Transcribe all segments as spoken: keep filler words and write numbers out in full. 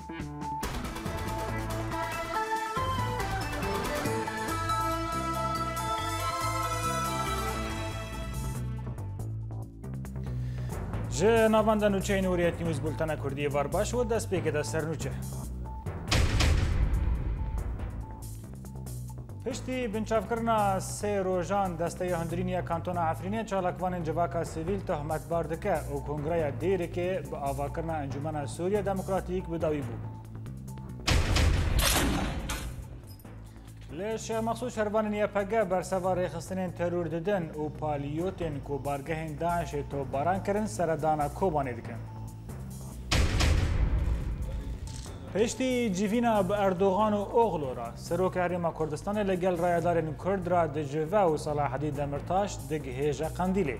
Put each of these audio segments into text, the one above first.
Ji navenda nûçeyên Hurriyet News, bultena Kurdî êvar baş û destpêkê de sernûçe. Piştî binçavkirina sê rojan, Desteya Hundirîn ya Kantona Efrînê çalakvanên civaka sivîl tohmetbar dike û Kongreya Dêrikê bi avakirina Encûmena Sûriya Demokratîk bi dawî bû. Li Şêx Mexsûd şervanên Y P G berseva rêxistinên teror didin û paliyotên ku bargehên DAIŞê topbaran kirin, seredana Kobanê dikin. Piştî civîna bi Erdogan û Oxlo re, Serokê Herêma Kurdistanê li gel rayedarên Kurd re dicive û Selahedîn Demirtaş digihêje Qendîlê.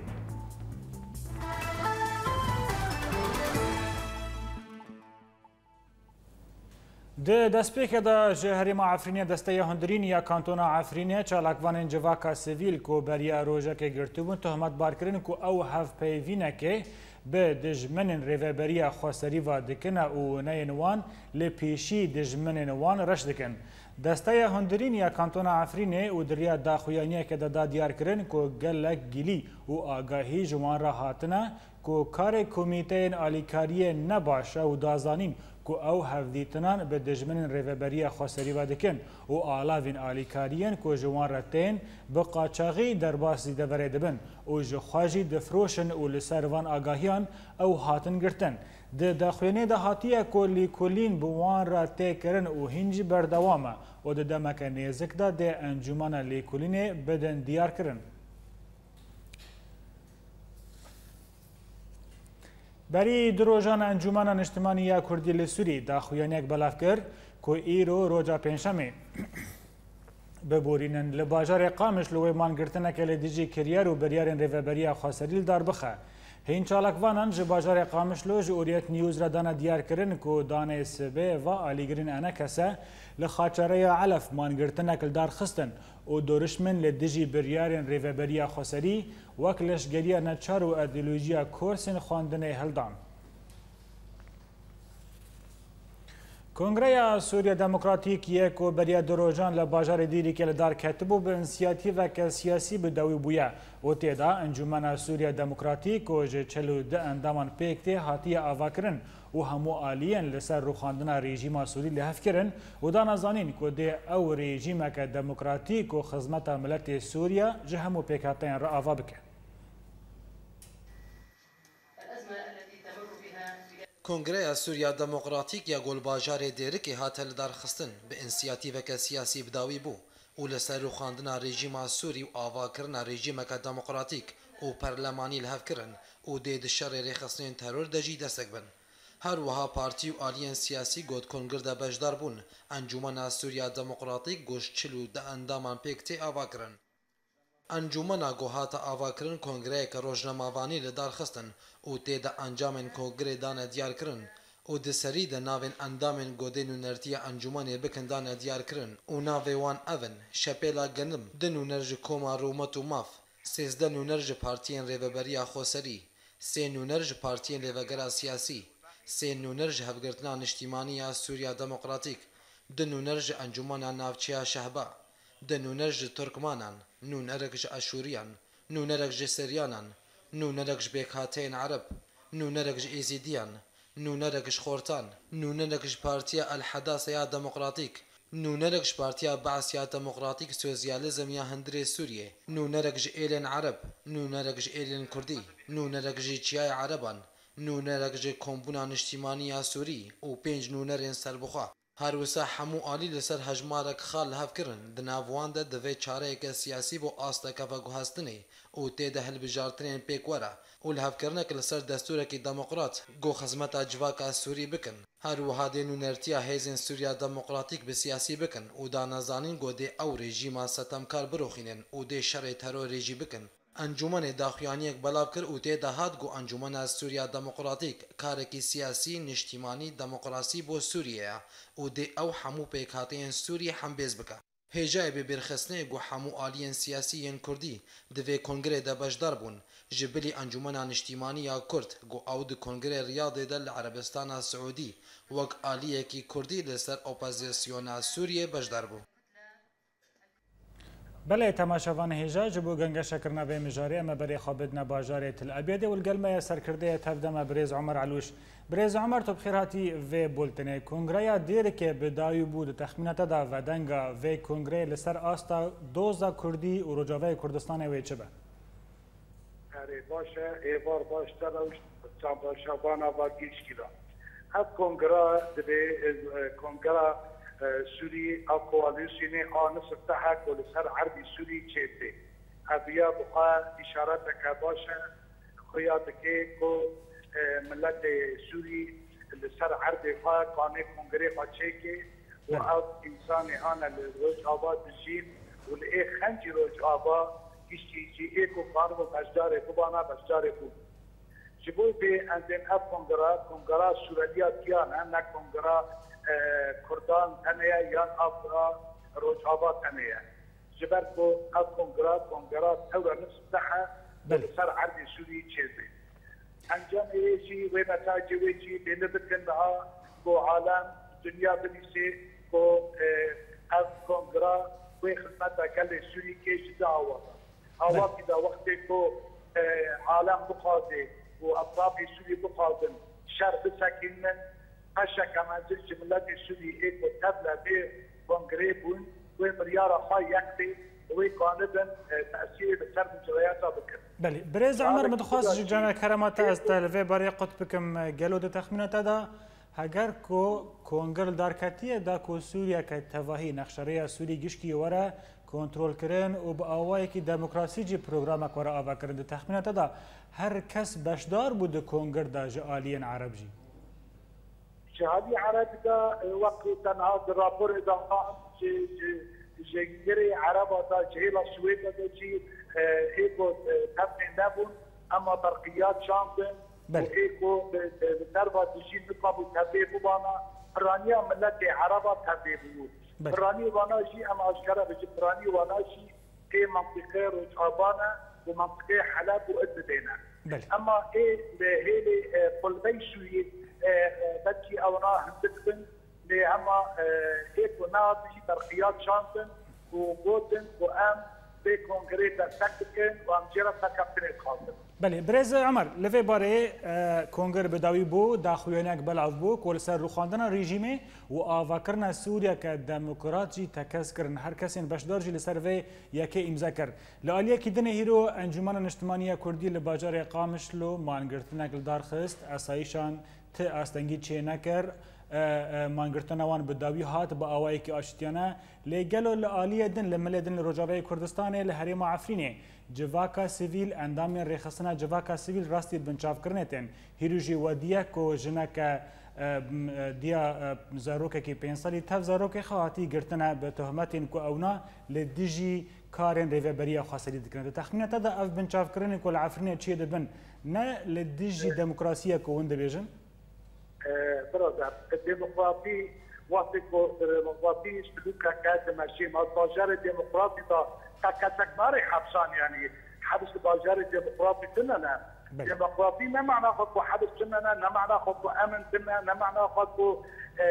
Di destpêkê de ji Herêma Efrînê Desteya Hundirîn ya Kantona Efrînê çalakvanên civaka sivîl ku beriya rojekê girtibûn, tohmetbar kirin ku ew hevpeyvînekê bi dijminên Rêveberiya Xweserî ve dikine û wineyên wan li pêşî dijminên wan reş dikin. Desteya Hundirîn ya Kantona Efrînê û di riya daxuyaniyekê de da diyar kirin ku gelek gilî û agahî ji wan re hatine ku karê komîteyên alîkariyê ne baş e û da zanîn ku ew hevdîtinan bi dijminên Rêveberiya Xweserî ve dikin û alavên alîkariyên ku ji wan re tên bi qaçaxî derbasî deverê dibin û ji xwe jî difiroşin û li ser van agahiyan ew hatin girtin. Di daxuyaniyê de hatiye ku lêkolîn bi wan re tê kirin û hîn jî berdewam e û di demeke nêzik de dê encûmena lêkolînê bidin diyarkirin. Berî du rojan Encûmena Niştimanî ya Kurdî li Sûrî daxuyaniyek belav kir ku îro roja Pêncşemê biborînin li bajarê Qamişlo wê mangirtineke li dijî kiryar û biryarên Rêveberiya Xweserî li dar bixe. Hîn çalakvanan ji bajarê Qamişlo ji Oriyet News re dane diyar kirin ku danê sibê va alîgirên enekese li Xaçereya Elef mangirtinek li dar xistin û dorişmên li dijî biryarên Rêveberiya Xweserî wek leşgeriya neçar û îdeolojiya korsên xwendinê hildan. Kongreya Sûriya Demokratîk yê ku beriya du rojan li bajarê Dîrikê li dar ketibû, bi însiyatîveke siyasî bi dawî bûye û tê de Encûmena Sûriya Demokratîk ku ji çil û du endaman pêk tê hatiye avakirin û hemû aliyên li ser rûxandina rejîma Sûrî li hev kirin û dane zanîn ku dê ew rejîmeke demokratîk û xizmeta miletê Sûriya ji hemû pêkhateyên re ava bike. Kongreya Sûriya Demokratîk ya ku li bajarê Dêrikê hate lidarxistin, bi însiyatîveke siyasî bi dawî bû û li ser rûxandina rejîma Sûrî û avakirina rejîmeke demokratîk û perlemanî li hev kirin û dê di şerê rêxistinên teror de jî destek bin. Her wiha partî û aliyên siyasî ku di kongir de beşdar bûn, Encûmena Sûriya Demokratîk ku ji çil û du endaman pêk tê ava kirin. Encûmena ku hate avakirin kongreyeke rojnamevanî li dar xistin û tê de encamên kongrê dane diyarkirin û di serî de navên endamên ku dê nûnertiya encûmenê bikin dane diyarkirin û navê wan ev in: Şepêla Genim, du nûner ji Koma Rûmet û Maf, sêzdeh nûner ji Partiyên Rêveberiya Xweserî, sê nûner ji Partiyên Lêvegera Siyasî, sê nûner ji Hevgirtina Niştîmanî ya Sûriya Demokratîk, du nûner ji Encûmena Navçeya Şehba, du nûner ji Turkmanan, nûnerek ji Eşûriyan, nûnerek ji Siryanan, nûnerek ji pêkhateyên Ereb, nûnerek ji Êzîdiyan, nûnerek ji Xortan, nûnerek ji Partiya El Hedasa ya Demokratîk, nûnerek ji Partiya Be's ya Demokratîk Sosyalizm ya Hundirê Sûriyê, nûnerek ji êlên Ereb, nûnerek ji êlên Kurdî, nûnerek ji Çiyayê Ereban, nûnerek ji Kombûna Niştîmanî ya Sûrî û pênc nûnerên serbixwe. Her wisa hemû alî li ser hejmarek xal li hev kirin, di nav wan de divê çareyeke siyasî bo asteke veguhestinê û tê de hilbijartinên pêkwere û lihevkirinek li ser destûrekî demokrat ku xizmeta civaka Sûrî bikin. Her wiha dê nûnertiya hêzên Sûriya Demokratîk bi siyasî bikin û dane zanîn ku dê ew rejîma setemkar biroxînin û dê şerê terorê jî bikin. Encûmenê daxuyaniyek belav kir û tê de hat ku Encûmena Sûriya Demokratîk karekî siyasî, niştîmanî, demokrasî bo Sûriyê ye û dê ew hemû pêkhateyên Sûriyê hembêz bike. Hêjayê bibîrxistinê ku hemû aliyên siyasî yên kurdî di vê kongrê de beşdar bûn, ji bilî Encûmena Niştîmanî ya Kurd ku ew di kongrê Riyadê de li Erebistana Siûdî wek aliyekî kurdî li ser opozisyona Sûriyê beşdar bû. Belê, temaşevanê hêja, ji bo gengeşekirina vê mijarê em ê berê xwe bidine bajarê Til Ebêdê û li gel me ye serkirdeyê tevde me birêz Omer Elûş. Birêz Omer, tu bi xêr hatî vê bultenê. Kongreya Dêrikê bi dawî bû, di texmîna te de vedenga vê kongreyê li ser asta doza kurdî û Rojavayê Kurdistanê wê çi be? Erê, baş e, êvar baş te re û çanda şevana va gişkî re. Ev kongra divê, e, kongra, e, Sûrî a koalîsyonê a nisif tehe ku li ser erdî Sûrî çêbê. Ev ya bi xwe îşareteke baş e, xuya dike ku, e, miletê Sûrî li ser erdê xwe kanê kongrê xwe çêke û Belê. ev însanê hane li Rojava dijîn û li ê xencî Rojava giştî jî ê ku karibû beşdarê bibana, beşdarê bûn. Ji bo vê em dên ev kongra, kongra Sûreliya tiya ne, ne kongra, e, Kurdan tenê ye yan Afra Rojava tenê ye. Ji ber ku ev kongra, kongra tewra nisf tehe û Belê. li ser erdê Sûrî çêbê. Encamê wê jî, wê mesajê wê jî bêne bikin niha ku alem, dinya binîsê ku, e, ev kongra wê xizmeta gelê Sûrî kê ji di awata. Belê. Awakî de wextê ku, e, alem bixwaze û etrafê Sûrî bixwazin şer bisekînin, qeşeke mezin ji miletê Sûrî ê ku tevle vê kongrê bûn, wê biryara xwe yek bê, wê kanibin, e, tesîrê li ser micreyata bikin. Belê. Birêz Omer, Çarekî min dixwest ji carekî canerkerema te ez te li vê barê qut bikim. Gelo di texmîna te de, heger ku kongir li dar ketiye da ku Sûriyeke tevahî, nexşerêya Sûrî gişkî were kontrolkirin û bi awayekî demokrasî jî programek were avakirin, di texmîna te de her kes beşdar bû di kongir de ji aliyên Ereb jî? Ji alî Ereb de, e, wek ku te niha di raporê de hat, ji, ji, ji girê Ereba de, ji hêla Swêde de jî, e, ê ku, e, tevlê nebûn, ema berqiya çandin û Belê. ê ku bi, bi, bi derva dijî nikabû tevlê bibana, piraniya miletê Ereba tevlê bû. Belê. Piranî vana jî em aşkere bêjin, piranî vana jî ê mentiqê Rojava ne û mentiqê Heleb û Idlibê ne. Belê. Ema ê li hêlê, e, qulbey Sûriyê, e, e, belkî ewna hindik bin, lê hema, e, ê ku nehat jî berqiya çandin û gotin ku em vê kongrê destek dikin û em jê re serkeftinê dixwazin. Belê, birêz Omer, li vê barê, e, konger bi dawî bû, daxuyaniyek belav bû ku li ser rûxandina rejîmê û avakirina Sûriyeke demokrat jî tekez kirin. Her kesên beşdar jî li ser vê yekê îmze kir. Li aliyekî dinê hîro Encûmena Niştimanî ya Kurdî li bajarê Qamişlo mangirtinek li dar xist, esayîşan ti astengî çê nekir, e, e, mangirtina wan bi dawî hat bi awayekî aştiyane. Lê gelo li aliyê din, li milê din li Rojavayê Kurdistanê, li herêma Efrînê, civaka sivîl, endamên rêxistina civaka sivîl rastî binçavkirinê tên? Hîrû jî wediye ku jineke, e, m-, e, diya, e, zarokekî pênc salî tev zarokê xwe hatî girtine bi tohmetên ku ewna li dijî karên rêveberiya xweserî dikirin. Di texmîna te de ev binçavkirinên ku li Efrînê çê dibin, ne li dijî E, demokrasiyê ku hûn dibêjin? E, birader, demokratî, wextê ku demokratî stûlûkeke dimeşê, ma bajarê demokratî de te kesek nare hepsan, yanî hebs li bajarê demokratî tune ne. Belê. Demokratî ne mana xwe ku hebs tune ne, ne mana xwe ku emin tune, ne mana xwe ku, e,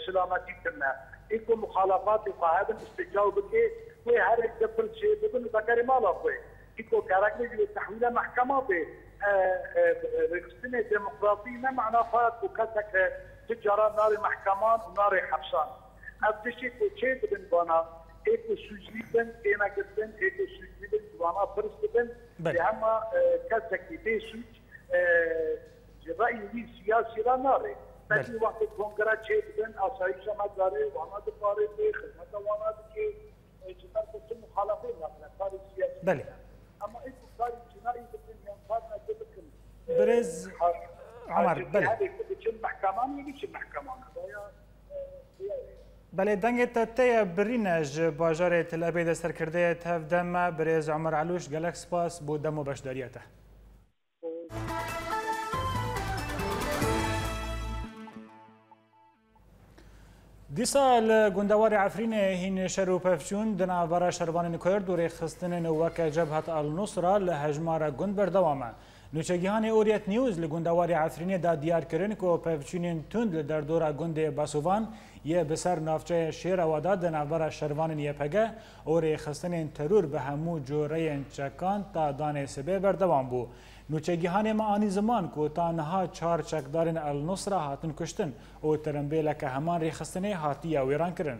silametî tune. Ê ku muxalafatê xwe hebin îstîcaw bike, wê herê dipirçê bibin û vegerê mala xwe. Îko gerek be ji wê tehwîle mehkema bê. E, e, rêxistinê demokratî ne mana xwe ku kesek, e, tu cara narê mehkeman û narê hepsan. Ev tiştê ku çê dibin vana, ê ku sûclî bin, têne girtin, ê ku sûclî bin, ji vana pirs dibin, Belê. Lê hema, e, kesekî bê sûc, e, ji reyî wî siyasî re narê. Belê. Belkî wextê kongre çê dibin, asayîşa me darê wana diparêzê, xizmeta wana dike. E, ji ber ku tu muxalefê nebine, karê siyasî Belê. Bike. Ema ê ku karê cinayî bikin yan kar neke bikin, e, Birêz ha-, Omer, hacetî belê. Hebe ku biçin mehkeman, wê biçin mehkeman. Vaya, e, vaya. Belê, dengê te tê ye birîne ji bajarê Til Ebêdê serkirdeyê tevde me, birêz Omer Elûş, gelek spas bo dem û beşdariya te. Dîsa li gundewarê Efrînê hîn şer û pevçûn di navbera şervanên Kurd û rêxistinên weke Cebhet El Nusra li hejmara gund berdewam e. Nûçegihanê Orient News li gundewarê Efrînê da diyar kirin ku pevçûnên tund li derdora gundê Basuvan yê bi ser navçeya Şêrewa de di navbera şervanên Y P G û rêxistinên teror bi hemû cureyên çekan ta danê sibê berdewam bû. Nûçegihanê me anî ziman ku ta niha çar çekdarên El Nusra hatin kuştin û tirimbêleke heman rêxistinê hatiye wêrankirin.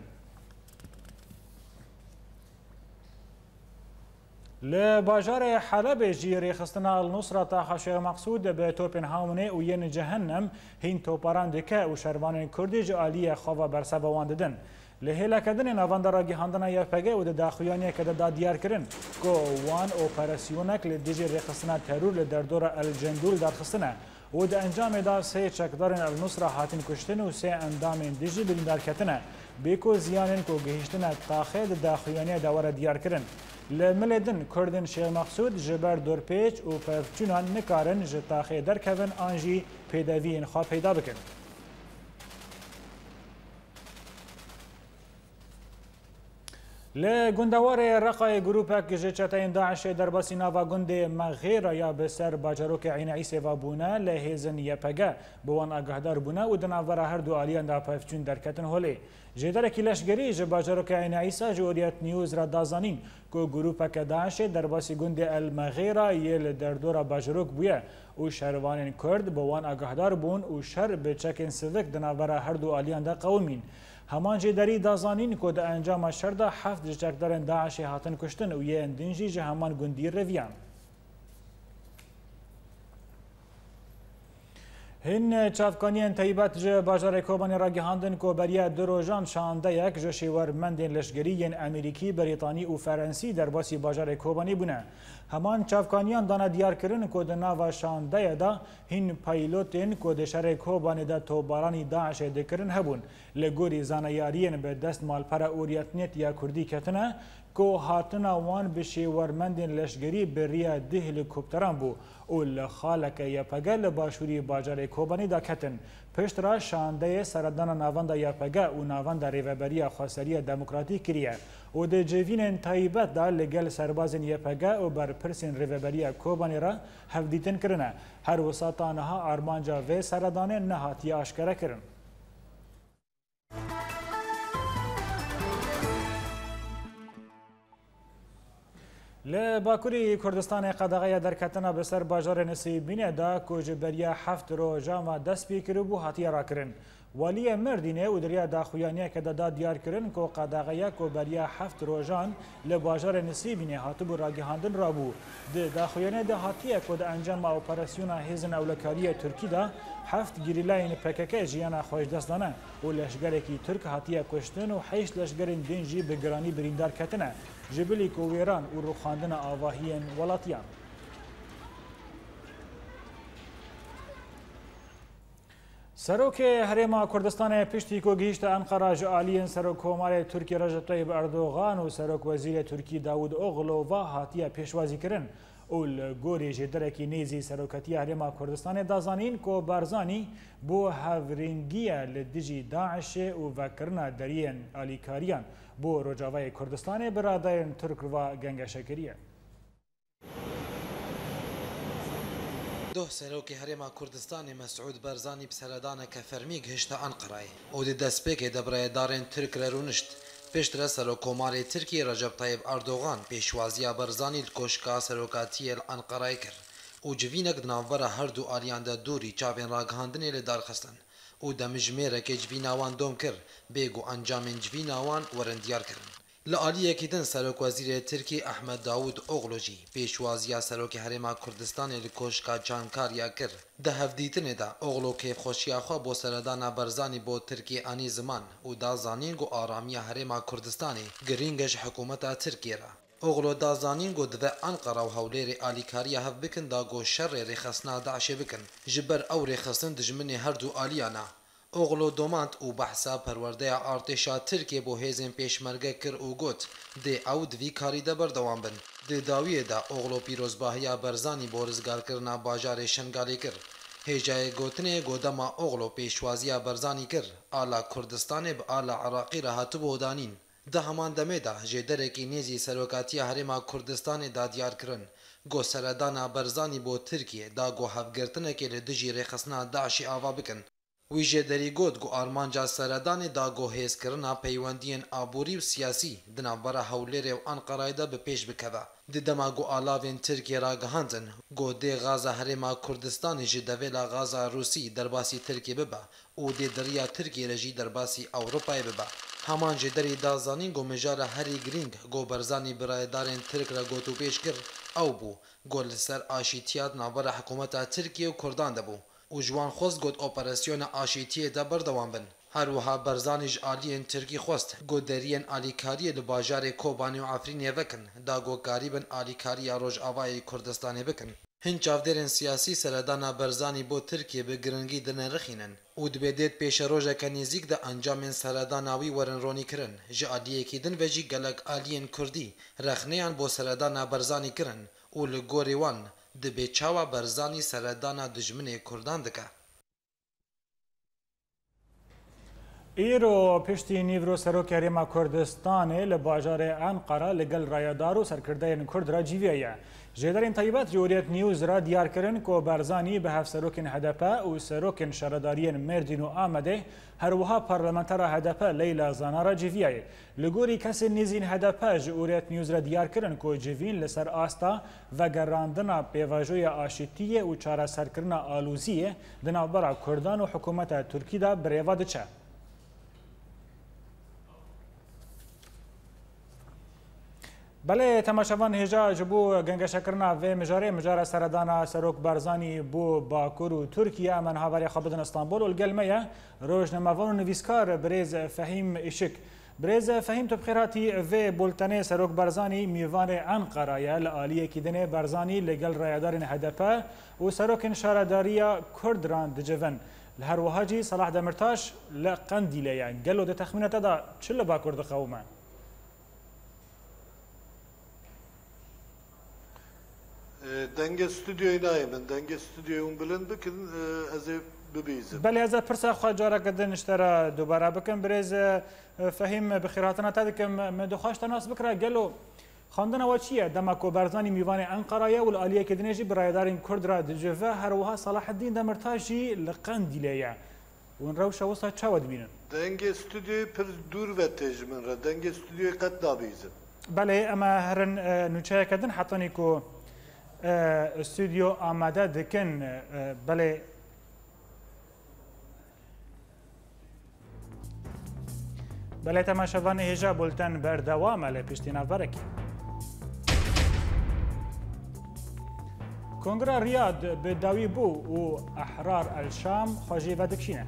Li bajarê Helebê jî rêxistina El Nusra Taha Şêx Meqsûd bi topên hawinê û yên cehennem hîn toparan dike û şervanên Kurdî ji aliyê xwe ve bersiva wan didin. Li hêleke din ê navenda ragihandina Y P G û di daxuyaniyeke de da diyar kirin ku wan operasyonek li dijî rêxistina teror li derdora El Cendûl derxistine û di encamê de sê çekdarên El Nusra hatin kuştin û sê endamên dijî birîndar ketine. Bê ku ziyanên ku gihîştine taxê di daxuyaniya de were diyar kirin. Li milê din Kurdên Şêx Meqsûd ji ber dorpêç û pevçûnan nikarin ji taxê derkevin an jî pêdeviyên xwe peyda bikin. Li gundewarê Reqayê grûpek ji çeteyên DAIŞê derbasî nava gundê Mexêra ya bi ser bajarokê Eyn Îsê ve bûne, li hêzên Y P G bi wan agahdar bûne û di navbera her du aliyan de pevçûn derketin holê. Jêderekî leşgerî ji bajarokê Eyn Îsa ji Orient News re da zanîn ku grûpeke DAIŞê derbasî gundê El Mexêra yê li derdora bajarok bûye û şervanên Kurd bi wan agahdar bûn û şer bi çekên sivik di navbera her du aliyan de qewimîn. Heman jêderî da zanîn ku di encama şer de heft ji çekdarên DAIŞê hatin kuştin û yên din jî ji heman gundî reviyan. Hin çavkaniyên taybet ji bajarê Kobanê ragihandin ku beriya du rojan şandeyek ji şêwermendên leşgerî yên Amerîkî, Berîtanî û Ferensî derbasî bajarê Kobanê bûne. Heman çavkaniyan dane diyar kirin ku di nava şandeye de hîn paylotên ku di şerê Kobanê de tobaranî DAIŞê dikirin hebûn. Li gorî zaneyariyên bi dest malpera Orient Net ya Kurdî ketine, ku hatina wan bi şêwermendên leşgerî bi riya du helîkopteran bû û li xaleke Y P G li başûrî bajarê Kobanî de ketin. Piştre şandeyê seredana navenda Y P G û navenda Rêveberiya Xweseriya Demokratîk kiriye û di civînên taybet de li gel serbazên Y P G û berpirsên Rêveberiya Kobanê re hevdîtin kirine. Her wisa ta niha armanca vê seredanê nehatiye aşkere kirin. Li Bakurê Kurdistanê qedexeya derketina bi ser bajarê Nisêbînê de ku ji beriya heft rojan ve dest pê kiribû hatiye rakirin. Waliyê Mêrdînê û di riya daxuyaniyeke de da diyar kirin ku qedexeya ku beriya heft rojan li bajarê Nisêbînê hatibû ragihandin rabû. Di daxuyaniyê de hatiye ku di encama operasyona hêzên ewlekariyê Tirkî de heft gerîlayên P K K jiyana xwe ji dest dane û leşgerekî Tirk hatiye kuştin û heşt leşgerên din jî bi giranî birîndar ketine, ji bilî ku wêran û rûxandina avahiyên welatiyan. Serokê Herêma Kurdistanê piştî ku gihîşte Enqera ji aliyên Serokkomarê Tirkî Recep Tayyip Erdogan û Serokwezîrê Tirkî Davud Oglu ve hatiye pêşwazîkirin û li gorî jêderekî nêzî Serokatiya Herêma Kurdistanê da zanîn ku Barzanî bo hevrîngiye li dijî DAIŞê û vekirina deriyên alîkariyan bo Rojavayê Kurdistanê bi radayên Tirk ve gengeşe kiriye. Doh Serokê Herêma Kurdistanê Mesûd Barzanî bi seredaneke fermî gihişte Enqerayê û di destpêkê de bi rêdarên Tirk re rûnişt. Piştre Serokkomarê Tirkiyê Recep Tayyip Erdogan pêşwaziya Barzanî li Koşka Serokatiyê li Enqerayê kir û civînek di navbera her du aliyan de dûrî çavên ragihandinê li dar xistin û demjimêrekê civîna wan dom kir, bê ku encamên civîna wan werin diyar kirin. Li aliyekî din Serokwezîrê Tirkî Ehmed Davûd Oglu jî pêşwaziya Serokê Herêma Kurdistanê li Koşka Çankariya kir. Di hevdîtinê de Oglu kêfxweşiya xwe bo seredana Barzanî bo Tirkiyê anî ziman û da zanîn ku aramiya Herêma Kurdistanê girîng e ji hikûmeta Tirkiyê re. Oglu da zanîn ku divê Enqera û Hewlêrê alîkariya hev bikin da ku şerê rêxistina DAIŞê bikin. Ji ber ew rêxistin dijminê her du aliyan e. Oglu domand û behsa perwerdeya artêşa Tirkiyê bo hêzên pêşmerge kir û got, dê ew di vî karî de berdewam bin. Di dawiyê de Oglu pîrozbahiya Barzanî bo rizgarkirina bajarê Şengalê kir. Hêjayê gotinê ku dema Oxlo pêşwaziya Barzanî kir, ala Kurdistanê bi ala Iraqî re hatibû danîn. Di heman demê de jêderekî nêzî serokatiya Herêma Kurdistanê da diyar kirin ku seredana Barzanî bo Tirkiyê da ku hevgirtinekê li dijî rêxistina DAIŞê ava bikin. Wî jêderî got ku armanca seredanê da ku hêzkirina peywendiyên aborî û siyasî di navbera Hewlêrê û Enqerayê de bi pêş bikeve. Di dema ku alavên Tirkiyê ragihandin ku dê gaza Herêma Kurdistanê ji devêla gaza Rûsî derbasî Tirkiyê bibe û dê di riya Tirkiyê re jî derbasî Ewropayê bibe. Heman jêderî da zanîn ku mijara herî girîng ku Barzanî bi rayedarên Tirk re gotûbêj kir, ew bû ku li ser aşîtiya di navbera hikûmeta Tirkiyê û Kurdan de bû û ji wan xwest got operasyona aşîtiyê de berdewam bin. Her wiha Barzanî ji aliyên Tirkî xwest ku deriyên alîkariyê li bajarê Kobanê û Efrînê vekin, da ku karîbin alîkariya Rojavayê Kurdistanê bikin. Hin çavdêrên siyasî seredana Barzanî bo Tirkiyê bi giringî dinirixînin û dibê dê di pêşerojeke nêzîk de encamên seredana wî werin ronîkirin. Ji aliyekî din ve jî gelek aliyên Kurdî rexneyan bo seredana Barzanî kirin û li gorî wan dibê çawa Barzanî seredana dijminê Kurdan dike. Îro piştî nîvro Serokê Herêma Kurdistanê li bajarê Enqara li gel rayedar û serkirdeyên Kurd re cîviyaye. Jêderên taybet ji Hurriyet News re diyar kirin ku Barzanî bi hevserokên H D P û serokên şaredariyên Mêrdîn û Amedê, her wiha parlamentera H D P Leyla Zana re cîviyaye. Li gorî kesên nêzîn H D P ji Hurriyet News re diyar kirin ku civîn li ser asta vegerandina pêvajoya aşîtiyê û çareserkirina aloziyê di navbera Kurdan û hikûmeta Tirkî de bi rêve diçe. Belê, temaşevan, hêja ji bo gengeşekirina vê mijarê, mijara seredana Serok Barzanî bo Bakur û Tirkiye, em niha berê xwe bidin Stenbol û li gel me ye rojnamevan û nivîskar birêz Fehîm Işik. Birêz Fehîm, tu bi xêr hatî vê bultenê. Serok Barzanî mîvanê Enqera ye. Li aliyekî dinê Barzanî li gel rayedarên H D P û serokên şaredariya Kurd re dicivin. Li her wiha jî Selah Demirtaş li Qendîlê ye. Gelo di texmîna te de çi li Bakur diqewime? E, dengê stûdyoyê nayê min. Dengê stûdyoyê hûn bilind bikin, e, ez ê bibîzim. Belê, ez ê pirsa xwe careke din ji te re dubare bikim. Birêz, e, Fehîm, bi xêrhatina te dikim. Min dixwaş te nas bikira, gelo xwendina we çi ye? Dema ku Barzanî mîvanê Enqera ye û li aliyekê dinê jî bi rayedarên Kurd re dicive, her wiha Selaheddîn Demirtaş jî li Qendîlê ye. Hûn rewşa wisa çawa dibînin? Dengê stûdyoyê pir dûr ve tê ji min re. Dengê stûdyoyê qet nabîzim. Belê, em ê herin, e, nûçeyeke din hetanî ku, e, stûdyo amade dikin, e, belê. Belê, temaşevanê hêja, bulten berdewam e lê piştî navberekê. Kongra Riyad bi dawî bû û Ehrar El Şam xwe jê vedikişîne.